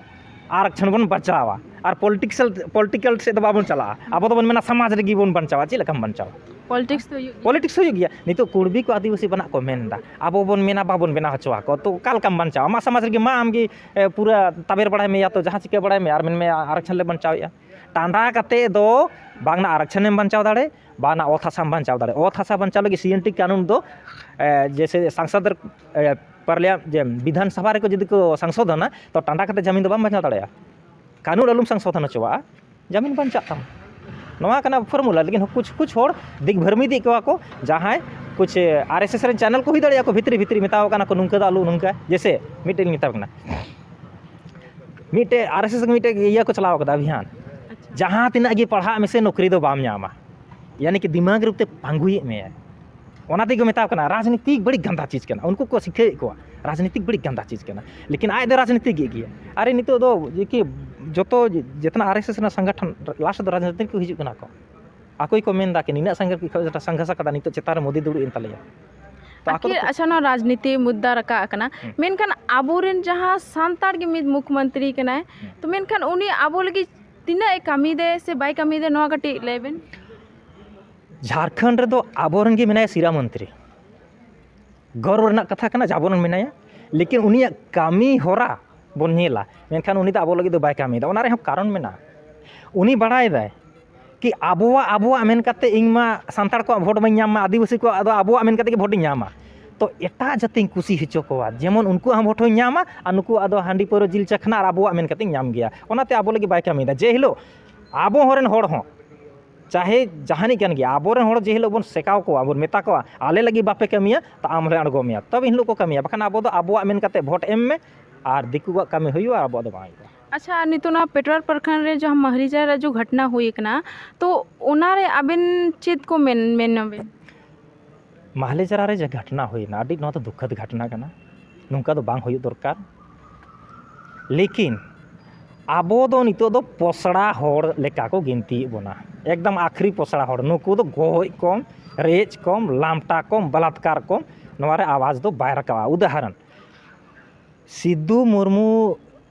ᱟᱨᱠᱪᱷᱚᱱ ᱵᱚᱱ ᱵᱟᱧᱪᱟᱣᱟ, ᱟᱨ ᱯᱚᱞᱤᱴᱤᱠᱥᱟᱞ, ᱯᱚᱞᱤᱴᱤᱠᱟᱞ ᱥᱮᱫ ᱫᱚ ᱵᱟᱵᱚᱱ ᱪᱟᱞᱟᱜᱼᱟ, ᱟᱵᱚ ᱫᱚᱵᱚᱱ ᱢᱮᱱᱟ ᱥᱚᱢᱟᱡᱽ ᱨᱮᱜᱮ ᱵᱚᱱ ᱵᱟᱧᱪᱟᱣᱟ᱾ ᱪᱮᱫ ᱞᱮᱠᱟᱢ ᱵᱟᱧᱪᱟᱣᱟ? ᱯᱚᱞᱤᱴᱤᱠᱥ ᱫᱚ ᱦᱩᱭᱩᱜ ᱜᱮᱭᱟ᱾ ᱯᱚᱞᱤᱴᱤᱠᱥ ᱦᱩᱭᱩᱜ ᱜᱮᱭᱟ᱾ ᱱᱤᱛᱚᱜ ᱠᱩᱲᱵᱤ ᱠᱚ ᱟᱹᱫᱤᱵᱟᱹᱥᱤ ᱵᱟᱱᱟᱜ ᱠᱚ ᱢᱮᱱ ᱮᱫᱟ, ᱟᱵᱚ ᱵᱚᱱ ᱢᱮᱱᱟ ᱵᱟᱵᱚᱱ ᱵᱮᱱᱟᱣ ᱦᱚᱪᱚ ᱟᱠᱚ, ᱛᱚ ᱚᱠᱟ ᱞᱮᱠᱟᱢ ᱵᱟᱧᱪᱟᱣᱟ? ᱟᱢᱟᱜ ᱥᱚᱢᱟᱡᱽ ᱨᱮᱜᱮ ᱢᱟ ᱟᱢᱜᱮ, ᱮ, ᱯᱩᱨᱟᱹ ᱛᱟᱵᱮᱨ ᱵᱟᱲᱟᱭ ᱢᱮ, ᱭᱟ ᱛᱚ ᱡᱟᱦᱟᱸ ᱪᱤᱠᱟᱹ ᱵᱟᱲᱟᱭ ᱢᱮ, ᱟᱨ ᱢᱮᱱ ᱢᱮ ᱟᱨᱠᱪᱷᱚᱱ ᱞᱮ ᱵᱟᱧᱪᱟᱣᱮᱫᱼᱟ᱾ ᱴᱟᱸᱰᱟ ᱠᱟᱛᱮ ᱫᱚ ᱵᱟᱝ ᱱᱟ ᱟᱨᱠᱪᱷᱚᱱᱮᱢ ᱵᱟᱧᱪᱟᱣ ᱫᱟᱲᱮ, ᱵᱟᱝ ᱱᱟ ᱚᱛ ᱦᱟᱥᱟᱢ ᱵᱟᱧᱪᱟᱣ ᱫᱟᱲᱮ᱾ ᱚᱛ ᱦᱟᱥᱟ ᱵᱟᱧᱪᱟᱣ ᱞᱟᱹᱜᱤᱫ ᱥᱤ ᱮᱱ ᱴᱤ ᱠᱟᱹᱱᱩᱱ ᱫᱚ, ᱮ, ᱡᱮᱭᱥᱮ ᱥᱟᱝᱥᱚᱫ ᱨᱮ, ᱮ, ᱯᱟᱨᱞᱤᱭᱟ-, ᱡᱮ ᱵᱤᱫᱷᱟᱱ ᱥᱚᱵᱷᱟ ᱨᱮᱠᱚ ᱡᱩᱫᱤ ᱠᱚ ᱥᱚᱝᱥᱳᱫᱷᱚᱱᱟ, ᱛᱚ ᱴᱟᱸᱰᱟ ᱠᱟᱛᱮ ᱡᱟᱢᱤᱱ ᱫᱚ ᱵᱟᱢ ᱵᱟᱧᱪᱟᱣ ᱫᱟᱲᱮᱭᱟᱜᱼᱟ᱾ ᱠᱟᱹᱱᱩᱱ ᱟᱞᱚᱢ ᱥᱚᱝᱥᱳᱫᱷᱚᱱ ᱦᱚᱪᱚᱣᱟᱜᱼᱟ, ᱡᱟᱢᱤᱱ ᱵᱟᱧᱪᱟᱜ ᱛᱟᱢᱟ᱾ ᱱᱚᱣᱟ ᱠᱟᱱᱟ ᱯᱷᱚᱨᱢᱩᱞᱟ᱾ ᱞᱮᱠᱤᱱ ᱠᱩᱪᱷ ᱠᱩᱪᱷ ᱦᱚᱲ ᱫᱤᱜᱽᱵᱷᱨᱢᱤ ᱤᱫᱤᱭᱮᱫ ᱠᱚᱣᱟ ᱠᱚ, ᱡᱟᱦᱟᱸᱭ ᱠᱩᱪᱷ ᱟᱨ ᱮᱥ ᱮᱥ ᱨᱮᱱ ᱪᱮᱱᱮᱞ ᱠᱚ ᱦᱩᱭ ᱫᱟᱲᱮᱭᱟᱜᱼᱟ ᱠᱚ, ᱵᱷᱤᱛᱨᱤ ᱵᱷᱤᱛᱨᱤ ᱢᱮᱛᱟᱣ ᱠᱟᱱᱟ ᱠᱚ, ᱱᱚᱝᱠᱟ ᱫᱚ ᱟᱞᱚ ᱱᱚᱝᱠᱟ᱾ ᱡᱮᱭᱥᱮ ᱢᱤᱫᱴᱮᱱ ᱤᱧ ᱢᱮᱛᱟᱣ ᱠᱟᱱᱟ, ᱢᱤᱫᱴᱮᱡ ᱟᱨ ᱮᱥ ᱮᱥ ᱢᱤᱫᱴᱮᱡ ᱤᱭᱟᱹ ᱠᱚ ᱪᱟᱞᱟᱣ ᱠᱟᱫᱟ ᱚᱵᱷᱤᱭᱟᱱ, ᱡᱟᱦᱟᱸ ᱛᱤᱱᱟᱹᱜ ᱜᱮ ᱯᱟᱲᱦᱟᱜ ᱢᱮᱥᱮ, ᱱᱚᱠᱨᱤ ᱫᱚ ᱵᱟᱢ ᱧᱟᱢᱟ᱾ ᱭᱟᱱᱤ ᱠᱤ ᱫᱤᱢᱟᱜᱽ ᱨᱩᱯ ᱛᱮ ᱯᱟᱸᱜᱩᱭᱮᱫ ᱢᱮᱭᱟᱭ᱾ ᱚᱱᱟ ᱛᱮᱜᱮ ᱠᱚ ᱢᱮᱛᱟᱣ ᱠᱟᱱᱟ ᱨᱟᱡᱽᱱᱤᱛᱤ ᱵᱟᱹᱲᱤᱡ ᱜᱟᱱᱫᱟ ᱪᱤᱡᱽ ᱠᱟᱱᱟ᱾ ᱩᱱᱠᱩ ᱠᱚ ᱥᱤᱠᱷᱟᱹᱭᱮᱫ ᱠᱚᱣᱟ ᱨᱟᱡᱽᱱᱤᱛᱤ ᱵᱟᱹᱲᱤᱡ ᱜᱟᱱᱫᱟ ᱪᱤᱡᱽ ᱠᱟᱱᱟ, ᱞᱮᱠᱤᱱ ᱟᱡ ᱫᱚ ᱨᱟᱡᱽᱱᱤᱛᱤ ᱜᱮ ᱜᱮᱭᱟ᱾ ᱟᱨᱮ ᱱᱤᱛᱚᱜ ᱫᱚ ᱡᱮ ᱠᱤ ᱡᱚᱛᱚ ᱡᱮᱛᱱᱟ ᱟᱨ ᱮᱥ ᱮᱥ ᱨᱮᱱᱟᱜ ᱥᱚᱝᱜᱚᱴᱷᱚᱱ ᱞᱟᱥᱴ ᱫᱚ ᱨᱟᱡᱽᱱᱤᱛᱤ ᱠᱚ ᱦᱤᱡᱩᱜ ᱠᱟᱱᱟ ᱠᱚ᱾ ᱟᱠᱚ ᱜᱮᱠᱚ ᱢᱮᱱᱫᱟ ᱠᱤ ᱱᱤᱱᱟᱹᱜ ᱥᱟᱸᱜᱮ ᱠᱚ ᱥᱟᱸᱜᱷᱟᱥ ᱟᱠᱟᱫᱟ, ᱱᱤᱛᱚᱜ ᱪᱮᱛᱟᱱ ᱨᱮ ᱢᱳᱫᱤ ᱫᱩᱲᱩᱵ ᱮᱱ ᱛᱟᱞᱮᱭᱟ᱾ ᱛᱚ ᱟᱠᱚ ᱟᱠᱷᱤᱨ ᱫᱚᱠᱚ ᱟᱪᱪᱷᱟ, ᱱᱚᱣᱟ ᱨᱟᱡᱽᱱᱤᱛᱤ ᱢᱩᱫᱽᱫᱟ ᱨᱟᱠᱟᱵ ᱟᱠᱟᱱᱟ, ᱦᱩᱸ᱾ ᱢᱮᱱᱠᱷᱟᱱ ᱟᱵᱚᱨᱮᱱ ᱡᱟᱦᱟᱸ ᱥᱟᱱᱛᱟᱲ ᱜᱮ ᱢᱤᱫ ᱢᱩᱠᱷᱢᱚᱱᱛᱨᱤ ᱠᱟᱱᱟᱭ, ᱦᱩᱸ᱾ ᱛᱚ ᱢᱮᱱᱠᱷᱟᱱ ᱩᱱᱤ ᱟᱵᱚ ᱞᱟᱹᱜᱤᱫ ᱛᱤᱱᱟᱹᱜ ᱮ ᱠᱟᱹᱢᱤᱭᱮᱫᱟᱭ ᱥᱮ ᱵᱟᱭ ᱠᱟᱹᱢᱤᱭᱮᱫᱟᱭ, ᱱᱚᱣᱟ ᱠᱟᱹᱴᱤᱡ ᱞᱟᱹᱭ ᱵᱮᱱ᱾ ᱡᱷᱟᱲᱠᱷᱚᱸᱰ ᱨᱮᱫᱚ ᱟᱵᱚᱨᱮᱱ ᱜᱮ ᱢᱮᱱᱟᱭᱟ ᱥᱤᱨᱟ ᱢᱚᱱᱛᱨᱤ, ᱜᱚᱨᱵ ᱨᱮᱱᱟᱜ ᱠᱟᱛᱷᱟ ᱠᱟᱱᱟ ᱡᱮ ᱟᱵᱚᱨᱮᱱ ᱢᱮᱱᱟᱭᱟ, ᱞᱮᱠᱤᱱ ᱩᱱᱤᱭᱟᱜ ᱠᱟᱹᱢᱤ ᱦᱚᱨᱟ ᱵᱚᱱ ᱧᱮᱞᱟ, ᱢᱮᱱᱠᱷᱟᱱ ᱩᱱᱤ ᱫᱚ ᱟᱵᱚ ᱞᱟᱹᱜᱤᱫ ᱫᱚ ᱵᱟᱭ ᱠᱟᱹᱢᱤᱭᱮᱫᱟ᱾ ᱚᱱᱟ ᱨᱮᱦᱚᱸ ᱠᱟᱨᱚᱱ ᱢᱮᱱᱟᱜᱼᱟ᱾ ᱩᱱᱤ ᱵᱟᱲᱟᱭ ᱫᱟᱭ ᱠᱤ ᱟᱵᱚᱣᱟᱜ, ᱟᱵᱚᱣᱟᱜ ᱢᱮᱱ ᱠᱟᱛᱮ ᱤᱧ ᱢᱟ ᱥᱟᱱᱛᱟᱲ ᱠᱚᱣᱟᱜ ᱵᱷᱳᱴ ᱵᱟᱹᱧ ᱧᱟᱢ ᱢᱟ, ᱟᱹᱫᱤᱵᱟᱹᱥᱤ ᱠᱚᱣᱟᱜ ᱫᱚ ᱟᱵᱚᱣᱟᱜ ᱢᱮᱱ ᱠᱟᱛᱮ ᱜᱮ ᱵᱷᱳᱴ ᱤᱧ ᱧᱟᱢᱟ᱾ ᱛᱚ ᱮᱴᱟᱜ ᱡᱟᱹᱛᱤᱧ ᱠᱩᱥᱤ ᱦᱚᱪᱚ ᱠᱚᱣᱟ, ᱡᱮᱢᱚᱱ ᱩᱱᱠᱩᱣᱟᱜ ᱦᱚᱸ ᱵᱷᱳᱴ ᱦᱚᱸᱧ ᱧᱟᱢᱟ ᱟᱨ ᱱᱩᱠᱩᱣᱟᱜ ᱫᱚ ᱦᱟᱺᱰᱤ ᱯᱟᱹᱣᱨᱟᱹ ᱡᱤᱞ ᱪᱟᱠᱷᱱᱟ ᱟᱨ ᱟᱵᱚᱣᱟᱜ ᱢᱮᱱ ᱠᱟᱛᱮᱧ ᱧᱟᱢ ᱜᱮᱭᱟ᱾ ᱚᱱᱟᱛᱮ ᱟᱵᱚ ᱞᱟᱹᱜᱤᱫ ᱵᱟᱭ ᱠᱟᱹᱢᱤᱭᱮᱫᱟ᱾ ᱡᱮ ᱦᱤᱞᱳᱜ ᱟᱵᱚ ᱦᱚᱲ ᱨᱮᱱ ᱦᱚᱲ ᱦᱚᱸ, ᱪᱟᱦᱮ ᱡᱟᱦᱟᱱᱤᱡ ᱠᱟᱱ ᱜᱮᱭᱟ, ᱟᱵᱚᱨᱮᱱ ᱦᱚᱲ ᱡᱮ ᱦᱤᱞᱳᱜ ᱵᱚᱱ ᱥᱮᱠᱟᱣ ᱠᱚᱣᱟ, ᱵᱚᱱ ᱢᱮᱛᱟ ᱠᱚᱣᱟ, "ᱟᱞᱮ ᱞᱟᱹᱜᱤᱫ ᱵᱟᱯᱮ ᱠᱟᱹᱢᱤᱭᱟ, ᱛᱚ ᱟᱢ ᱦᱚᱸᱞᱮ ᱟᱬᱜᱚ ᱢᱮᱭᱟ", ᱛᱚᱵᱮ ᱮᱱ ᱦᱤᱞᱳᱜ ᱠᱚ ᱠᱟᱹᱢᱤᱭᱟ᱾ ᱵᱟᱠᱷᱟᱱ ᱟᱵᱚ ᱫᱚ ᱟᱵᱚᱣᱟᱜ ᱢᱮᱱ ᱠᱟᱛᱮ ᱵᱷᱳᱴ ᱮᱢ ᱢᱮ ᱟᱨ ᱫᱤᱠᱩᱣᱟᱜ ᱠᱟᱹᱢᱤ ᱦᱩᱭᱩᱜᱼᱟ, ᱟᱵᱚᱣᱟᱜ ᱫᱚ ᱵᱟᱝ ᱦᱩᱭᱩᱜᱼᱟ᱾ ᱟᱪᱪᱷᱟ, ᱟᱨ ᱱᱤᱛᱚᱜ ᱱᱚᱣᱟ ᱯᱮᱴᱣᱟᱨ ᱯᱨᱚᱠᱷᱚᱸᱰ ᱨᱮ ᱡᱟᱦᱟᱸ ᱢᱟᱦᱞᱤᱡᱟ ᱨᱮ ᱡᱚ ᱜᱷᱚᱴᱱᱟ ᱦᱩᱭ ᱟᱠᱟᱱᱟ, ᱛᱚ ᱚᱱᱟᱨᱮ ᱟᱵᱮᱱ ᱪᱮᱫ ᱠᱚ ᱢᱮᱱ, ᱢᱮᱱ ᱟᱵᱮᱱ? ᱢᱟᱦᱞᱮ ᱡᱟᱨᱟ ᱨᱮ ᱡᱮ ᱜᱷᱚᱴᱱᱟ ᱦᱩᱭᱱᱟ, ᱟᱹᱰᱤ, ᱱᱚᱣᱟ ᱫᱚ ᱫᱩᱠᱷᱚᱫ ᱜᱷᱚᱴᱱᱟ ᱠᱟᱱᱟ᱾ ᱱᱚᱝᱠᱟ ᱫᱚ ᱵᱟᱝ ᱦᱩᱭᱩᱜ ᱫᱚᱨᱠᱟᱨ᱾ ᱞᱮᱠᱤᱱ ᱟᱵᱚ ᱫᱚ ᱱᱤᱛᱚᱜ ᱫᱚ ᱯᱚᱥᱲᱟ ᱦᱚᱲ ᱞᱮᱠᱟ ᱠᱚ ᱜᱤᱱᱛᱤᱭᱮᱫ ᱵᱚᱱᱟ, ᱮᱠᱫᱚᱢ ᱟᱠᱷᱨᱤ ᱯᱚᱥᱲᱟ ᱦᱚᱲ᱾ ᱱᱩᱠᱩ ᱫᱚ ᱜᱚᱡ ᱠᱚᱢ, ᱨᱮᱡ ᱠᱚᱢ, ᱞᱟᱢᱴᱟ ᱠᱚᱢ, ᱵᱟᱞᱟᱛᱠᱟᱨ ᱠᱚᱢ, ᱱᱚᱣᱟ ᱨᱮ ᱟᱣᱟᱡᱽ ᱫᱚ ᱵᱟᱭ ᱨᱟᱠᱟᱵᱼᱟ᱾ ᱩᱫᱟᱦᱚᱨᱚᱱ, ᱥᱤᱫᱩ ᱢᱩᱨᱢᱩ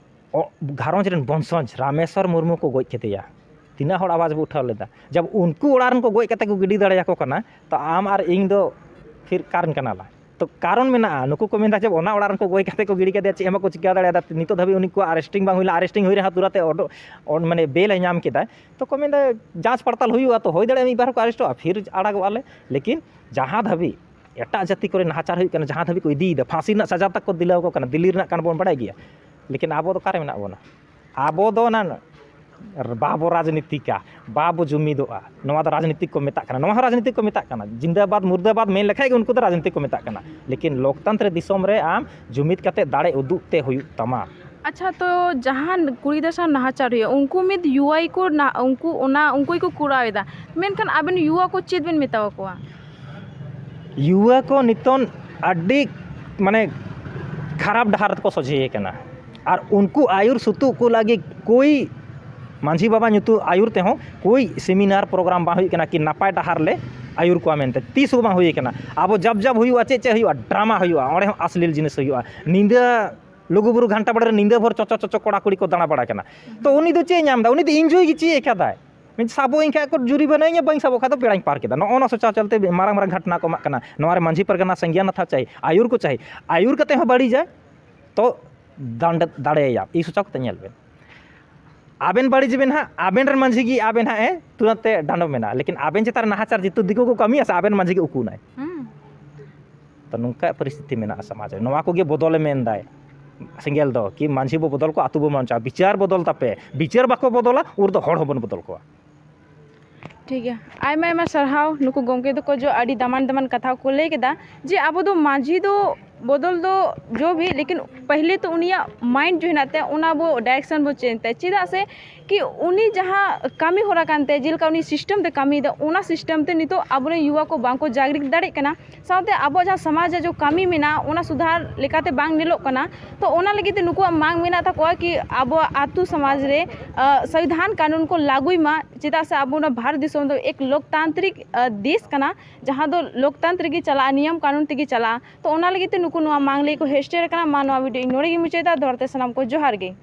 ᱚ-, ᱜᱷᱟᱨᱚᱸᱡᱽ ᱨᱮᱱ ᱵᱚᱝᱥᱚᱡᱽ ᱨᱟᱢᱮᱥᱣᱚᱨ ᱢᱩᱨᱢᱩ ᱠᱚ ᱜᱚᱡ ᱠᱮᱫᱮᱭᱟ᱾ ᱛᱤᱱᱟᱹᱜ ᱦᱚᱲ ᱟᱣᱟᱡᱽ ᱵᱚ ᱩᱴᱷᱟᱹᱣ ᱞᱮᱫᱟ? ᱡᱟᱵ ᱩᱱᱠᱩ ᱚᱲᱟᱜ ᱨᱮᱱ ᱠᱚ ᱜᱚᱡ ᱠᱟᱛᱮ ᱠᱚ ᱜᱤᱰᱤ ᱫᱟᱲᱮᱭᱟᱠᱚ ᱠᱟᱱᱟ, ᱛᱚ ᱟᱢ ᱟᱨ ᱤᱧ ᱫᱚ ᱯᱷᱤᱨ ᱠᱟᱨᱮᱱ ᱠᱟᱱᱟ ᱞᱟᱝ? ᱛᱚ ᱠᱟᱨᱚᱱ ᱢᱮᱱᱟᱜᱼᱟ, ᱱᱩᱠᱩ ᱠᱚ ᱢᱮᱱᱫᱟ ᱡᱮ ᱚᱱᱟ ᱚᱲᱟᱜ ᱨᱮᱱ ᱠᱚ ᱜᱚᱡ ᱠᱟᱛᱮ ᱠᱚ ᱜᱤᱰᱤ ᱠᱟᱫᱮᱭᱟ, ᱪᱮᱫ ᱦᱚᱸ ᱵᱟᱠᱚ ᱪᱤᱠᱟᱹ ᱫᱟᱲᱮᱭᱟᱫᱟ᱾ ᱱᱤᱛᱚᱜ ᱫᱷᱟᱹᱵᱤᱡ ᱩᱱᱤ ᱠᱚ ᱟᱨᱮᱥᱴᱤᱝ ᱵᱟᱝ ᱦᱩᱭ ᱞᱮᱱᱟ, ᱟᱨᱮᱥᱴᱤᱝ ᱦᱩᱭ ᱨᱮᱦᱚᱸ ᱛᱩᱨᱟᱛᱮ ᱚᱰᱚ-, ᱚᱰ-, ᱢᱟᱱᱮ ᱵᱮᱞ ᱮ ᱧᱟᱢ ᱠᱮᱫᱟ᱾ ᱛᱚ ᱠᱚ ᱢᱮᱱᱫᱟ ᱡᱟᱸᱪ ᱯᱟᱲᱛᱟᱞ ᱦᱩᱭᱩᱜᱼᱟ, ᱛᱚ ᱦᱩᱭ ᱫᱟᱲᱮᱭᱟᱜᱼᱟ ᱢᱤᱫ ᱵᱟᱨ ᱦᱚᱸᱠᱚ ᱟᱨᱮᱥᱴᱚᱜᱼᱟ, ᱯᱷᱤᱨ ᱟᱲᱟᱜᱚᱜᱼᱟ ᱞᱮ᱾ ᱞᱮᱠᱤᱱ ᱡᱟᱦᱟᱸ ᱫᱷᱟᱹᱵᱤᱡ ᱮᱴᱟᱜ ᱡᱟᱹᱛᱤ ᱠᱚᱨᱮ ᱱᱟᱦᱟᱪᱟᱨ ᱦᱩᱭᱩᱜ ᱠᱟᱱᱟ, ᱡᱟᱦᱟᱸ ᱫᱷᱟᱹᱵᱤᱡ ᱠᱚ ᱤᱫᱤᱭᱮᱫᱟ, ᱯᱷᱟᱸᱥᱤ ᱨᱮᱱᱟᱜ ᱥᱟᱡᱟ ᱛᱟᱠᱚ ᱫᱤᱞᱟᱹᱣ ᱟᱠᱚ ᱠᱟᱱᱟ, ᱫᱤᱞᱞᱤ ᱨᱮᱱᱟᱜ ᱠᱟᱱ ᱵᱚᱱ ᱵᱟᱲᱟᱭ ᱜᱮᱭᱟ᱾ ᱞᱮᱠᱤᱱ ᱟᱵᱚ ᱫᱚ ᱚᱠᱟᱨᱮ ᱢᱮᱱᱟᱜ ᱵᱚᱱᱟ? ᱟᱵᱚ ᱫᱚ ᱚᱱᱟ ᱵᱟᱵᱚ ᱨᱟᱡᱽᱱᱤᱛᱤᱠᱟ, ᱵᱟᱵᱚ ᱡᱩᱢᱤᱫᱚᱜᱼᱟ, ᱱᱚᱣᱟ ᱫᱚ ᱨᱟᱡᱽᱱᱤᱛᱤᱠ ᱠᱚ ᱢᱮᱛᱟᱜ ᱠᱟᱱᱟ, ᱱᱚᱣᱟ ᱦᱚᱸ ᱨᱟᱡᱽᱱᱤᱛᱤᱠ ᱠᱚ ᱢᱮᱛᱟᱜ ᱠᱟᱱᱟ᱾ ᱡᱤᱱᱫᱟᱵᱟᱫᱽ ᱢᱩᱨᱫᱟᱵᱟᱫᱽ ᱢᱮᱱ ᱞᱮᱠᱷᱟᱡ ᱜᱮ ᱩᱱᱠᱩ ᱫᱚ ᱨᱟᱡᱽᱱᱤᱛᱤᱠ ᱠᱚ ᱢᱮᱛᱟᱜ ᱠᱟᱱᱟ᱾ ᱞᱮᱠᱤᱱ ᱞᱳᱠᱛᱚᱱᱛᱨᱚ ᱫᱤᱥᱚᱢ ᱨᱮ ᱟᱢ ᱡᱩᱢᱤᱫ ᱠᱟᱛᱮ ᱫᱟᱲᱮ ᱩᱫᱩᱜ ᱛᱮ ᱦᱩᱭᱩᱜ ᱛᱟᱢᱟ᱾ ᱟᱪᱪᱷᱟ, ᱛᱚ ᱡᱟᱦᱟᱸ ᱠᱩᱲᱤ ᱜᱤᱫᱽᱨᱟᱹ ᱥᱟᱶ ᱱᱟᱦᱟᱪᱟᱨ ᱦᱩᱭᱩᱜᱼᱟ, ᱩᱱᱠᱩ ᱢᱤᱫ ᱭᱩᱣᱟᱭ ᱠᱚ ᱱᱟ-, ᱩᱱᱠᱩ ᱚᱱᱟ, ᱩᱱᱠᱩ ᱜᱮᱠᱚ ᱠᱚᱨᱟᱣ ᱮᱫᱟ, ᱢᱮᱱᱠᱷᱟᱱ ᱟᱵᱮᱱ ᱭᱩᱣᱟ ᱠᱚ ᱪᱮᱫ ᱵᱮᱱ ᱢᱮᱛᱟᱣ ᱠᱚᱣᱟ? ᱭᱩᱣᱟ ᱠᱚ ᱱᱤᱛᱚᱝ ᱟᱹᱰᱤ, ᱢᱟᱱᱮ, ᱠᱷᱟᱨᱟᱯ ᱰᱟᱦᱟᱨ ᱛᱮᱠᱚ ᱥᱚᱡᱷᱮ ᱠᱟᱱᱟ᱾ ᱟᱨ ᱩᱱᱠᱩ ᱟᱹᱭᱩᱨ ᱥᱩᱛᱩᱜ ᱠᱚ ᱞᱟᱹᱜᱤᱫ ᱠᱳᱭ ᱢᱟᱹᱡᱷᱤ ᱵᱟᱵᱟ ᱧᱩᱛᱩᱢ ᱟᱹᱭᱩᱨ ᱛᱮᱦᱚᱸ ᱠᱳᱭ ᱥᱮᱢᱤᱱᱟᱨ ᱯᱨᱳᱜᱨᱟᱢ ᱵᱟᱝ ᱦᱩᱭᱩᱜ ᱠᱟᱱᱟ ᱠᱤ ᱱᱟᱯᱟᱭ ᱰᱟᱦᱟᱨ ᱞᱮ ᱟᱹᱭᱩᱨ ᱠᱚᱣᱟ ᱢᱮᱱᱛᱮ, ᱛᱤᱥ ᱦᱚᱸ ᱵᱟᱝ ᱦᱩᱭ ᱠᱟᱱᱟ᱾ ᱟᱵᱚ ᱡᱟᱵ ᱡᱟᱵ ᱦᱩᱭᱩᱜᱼᱟ, ᱪᱮᱫ ᱪᱮᱫ ᱦᱩᱭᱩᱜᱼᱟ, ᱰᱨᱟᱢᱟ ᱦᱩᱭᱩᱜᱼᱟ, ᱚᱸᱰᱮ ᱦᱚᱸ ᱟᱥᱞᱤᱞ ᱡᱤᱱᱤᱥ ᱦᱩᱭᱩᱜᱼᱟ, ᱧᱤᱫᱟᱹ ᱞᱩᱜᱩᱵᱩᱨᱩ ᱜᱷᱟᱱᱴᱟ ᱵᱟᱲᱮ ᱨᱮ ᱧᱤᱫᱟᱹ ᱵᱷᱳᱨ ᱪᱚᱪᱚ ᱪᱚᱪᱚ ᱠᱚᱲᱟ ᱠᱩᱲᱤ ᱠᱚ ᱫᱟᱬᱟ ᱵᱟᱲᱟᱭ ᱠᱟᱱᱟ᱾ ᱛᱚ ᱩᱱᱤ ᱫᱚ ᱪᱮᱫ ᱮ ᱧᱟᱢ ᱮᱫᱟ? ᱩᱱᱤ ᱫᱚ ᱤᱱᱡᱚᱭ ᱜᱮ ᱪᱮᱫ ᱮ ᱟᱠᱟᱫᱟᱭ? ᱢᱤᱫ ᱥᱟᱵᱚᱜ ᱤᱧ ᱠᱷᱟᱡ ᱠᱚ ᱡᱩᱨᱤᱢᱟᱱᱟᱧᱟ, ᱵᱟᱹᱧ ᱥᱟᱵᱚᱜ ᱠᱷᱟᱡ ᱫᱚ ᱯᱮᱲᱟᱧ ᱯᱟᱨᱠ ᱮᱫᱟ᱾ ᱱᱚᱜᱼᱚ ᱱᱚᱣᱟ ᱥᱚᱪᱟᱣ ᱪᱚᱞᱛᱮ ᱢᱟᱨᱟᱝ ᱢᱟᱨᱟᱝ ᱜᱷᱟᱴᱱᱟ ᱠᱚ ᱮᱢᱟᱜ ᱠᱟᱱᱟ᱾ ᱱᱚᱣᱟ ᱨᱮ ᱢᱟᱹᱡᱷᱤ ᱯᱟᱨᱜᱟᱱᱟ ᱥᱟᱸᱜᱮᱭᱟᱱ ᱦᱟᱛᱷᱟ ᱪᱟᱹᱦᱤ, ᱟᱹᱭᱩᱨ ᱠᱚ ᱪᱟᱹᱦᱤ, ᱟᱹᱭᱩᱨ ᱠᱟᱛᱮ ᱦᱚᱸ ᱵᱟᱹᱲᱤᱡᱟ, ᱛᱚ ᱫᱟᱱᱰ ᱫᱟᱲᱮᱭᱟᱭᱟ᱾ ᱤᱧ ᱥᱚᱪᱟᱣ ᱠᱟᱛᱮ ᱧᱮᱞ ᱵᱮᱱ, ᱟᱵᱮᱱ ᱵᱟᱹᱲᱤᱡ ᱵᱮᱱ ᱦᱟᱸᱜ, ᱟᱵᱮᱱ ᱨᱮᱱ ᱢᱟᱹᱡᱷᱤ ᱜᱮ ᱟᱵᱮᱱ ᱦᱟᱸᱜ ᱮ ᱛᱩᱨᱟᱹᱛ ᱮ ᱰᱟᱸᱰᱚᱢ ᱢᱮᱱᱟ, ᱞᱮᱠᱤᱱ ᱟᱵᱮᱱ ᱪᱮᱛᱟᱱ ᱨᱮ ᱱᱟᱦᱟᱪᱟᱨ ᱡᱤᱛᱩ ᱫᱤᱠᱩ ᱠᱚ ᱠᱟᱹᱢᱤᱭᱟ ᱥᱮ, ᱟᱵᱮᱱ ᱢᱟᱹᱡᱷᱤ ᱜᱮ ᱩᱠᱩᱱᱟᱭ᱾ ᱦᱩᱸ᱾ ᱛᱚ ᱱᱚᱝᱠᱟ ᱯᱚᱨᱤᱥᱛᱷᱤᱛᱤ ᱢᱮᱱᱟᱜᱼᱟ ᱥᱚᱢᱟᱡᱽ ᱨᱮ᱾ ᱱᱚᱣᱟ ᱠᱚᱜᱮ ᱵᱚᱫᱚᱞᱮ ᱢᱮᱱᱫᱟᱭ ᱥᱮᱸᱜᱮᱞ ᱫᱚ, ᱠᱤ ᱢᱟᱹᱡᱷᱤ ᱵᱚ ᱵᱚᱫᱚᱞ ᱠᱚᱣᱟ, ᱟᱹᱛᱩ ᱵᱚ ᱵᱟᱧᱪᱟᱣᱟ᱾ ᱵᱤᱪᱟᱹᱨ ᱵᱚᱫᱚᱞ ᱛᱟᱯᱮ, ᱵᱤᱪᱟᱹᱨ ᱵᱟᱠᱚ ᱵᱚᱫᱚᱞᱟ, ᱩᱱ ᱫᱚ ᱦᱚᱲ ᱦᱚᱸᱵᱚᱱ ᱵᱚᱫᱚᱞ ᱠᱚᱣᱟ᱾ ᱴᱷᱤᱠ ᱜᱮᱭᱟ, ᱟᱭᱢᱟ ᱟᱭᱢᱟ ᱥᱟᱨᱦᱟᱣ ᱱᱩᱠᱩ ᱜᱚᱢᱠᱮ ᱛᱟᱠᱚ ᱡᱚ ᱟᱹᱰᱤ ᱫᱟᱢᱟᱱ ᱫᱟᱢᱟᱱ ᱠᱟᱛᱷᱟ ᱠᱚ ᱞᱟᱹᱭ ᱠᱮᱫᱟ, ᱡᱮ ᱟᱵᱚ ᱫᱚ ᱢᱟᱹᱡᱷᱤ ᱫᱚ ᱵᱚᱫᱚᱞ ᱫᱚ ᱡᱚ ᱵᱷᱤ, ᱞᱮᱠᱤᱱ ᱯᱟᱦᱞᱮ ᱛᱚ ᱩᱱᱤᱭᱟᱜ ᱢᱟᱭᱤᱱᱰ ᱡᱚ ᱦᱮᱱᱟᱜ ᱛᱟᱭᱟ, ᱚᱱᱟ ᱟᱵᱚ ᱰᱟᱭᱨᱮᱠᱥᱚᱱ ᱵᱚ ᱪᱮᱧᱡᱽ ᱛᱟᱭᱟ᱾ ᱪᱮᱫᱟᱜ ᱥᱮ ᱠᱤ ᱩᱱᱤ ᱡᱟᱦᱟᱸ ᱠᱟᱹᱢᱤ ᱦᱚᱨᱟ ᱠᱟᱱ ᱛᱟᱭᱟ, ᱡᱮᱞᱮᱠᱟ ᱩᱱᱤ ᱥᱤᱥᱴᱮᱢ ᱛᱮ ᱠᱟᱹᱢᱤᱭᱮᱫᱟ, ᱚᱱᱟ ᱥᱤᱥᱴᱮᱢ ᱛᱮ ᱱᱤᱛᱚᱜ ᱟᱵᱚᱨᱮᱱ ᱭᱩᱣᱟ ᱠᱚ ᱵᱟᱝ ᱠᱚ ᱡᱟᱜᱽᱨᱤᱛ ᱫᱟᱲᱮᱭᱟᱜ ᱠᱟᱱᱟ᱾ ᱥᱟᱶᱛᱮ ᱟᱵᱚᱣᱟᱜ ᱡᱟᱦᱟᱸ ᱥᱚᱢᱟᱡᱽ ᱨᱮ ᱡᱚ ᱠᱟᱹᱢᱤ ᱢᱮᱱᱟᱜᱼᱟ, ᱚᱱᱟ ᱥᱩᱫᱷᱟᱨ ᱞᱮᱠᱟᱛᱮ ᱵᱟᱝ ᱧᱮᱞᱚᱜ ᱠᱟᱱᱟ᱾ ᱛᱚ ᱚᱱᱟ ᱞᱟᱹᱜᱤᱫ ᱛᱮ ᱱᱩᱠᱩᱣᱟᱜ ᱢᱟᱝ ᱢᱮᱱᱟᱜ ᱛᱟᱠᱚᱣᱟ ᱠᱤ ᱟᱵᱚᱣᱟᱜ ᱟᱹᱛᱩ ᱥᱚᱢᱟᱡᱽ ᱨᱮ, ᱟ, ᱥᱚᱝᱵᱤᱫᱷᱟᱱ ᱠᱟᱹᱱᱩᱱ ᱠᱚ ᱞᱟᱹᱜᱩᱭ ᱢᱟ, ᱪᱮᱫᱟᱜ ᱥᱮ ᱟᱵᱚ ᱱᱚᱣᱟ ᱵᱷᱟᱨᱚᱛ ᱫᱤᱥᱚᱢ ᱫᱚ ᱮᱠ ᱞᱳᱠᱛᱟᱱᱛᱨᱤᱠ, ᱟ, ᱫᱮᱥ ᱠᱟᱱᱟ, ᱡᱟᱦᱟᱸ ᱫᱚ ᱞᱳᱠᱛᱟᱱᱛᱨᱤᱠ ᱜᱮ ᱪᱟᱞᱟᱜᱼᱟ, ᱱᱤᱭᱚᱢ ᱠᱟᱹᱱᱩᱱ ᱛᱮᱜᱮ ᱪᱟᱞᱟᱜᱼᱟ᱾ ᱛᱚ ᱚᱱᱟ ᱞᱟᱹᱜᱤᱫ ᱛᱮ ᱱᱩᱠᱩ ᱱᱚᱣᱟ ᱢᱟᱝ ᱞᱟᱹᱜᱤᱫ ᱠᱚ ᱦᱮᱥᱴᱮᱞ ᱠᱟᱱᱟ᱾ ᱢᱟ ᱱᱚᱣᱟ ᱵᱷᱤᱰᱤᱭᱳ ᱤᱧ ᱱᱚᱰᱮ ᱜᱤᱧ ᱢᱩᱪᱟᱹᱫᱟ᱾ ᱫᱚᱦᱲᱟ ᱛᱮ ᱥᱟᱱᱟᱢ ᱠᱚ ᱡᱚᱦᱟᱨ ᱜᱮ᱾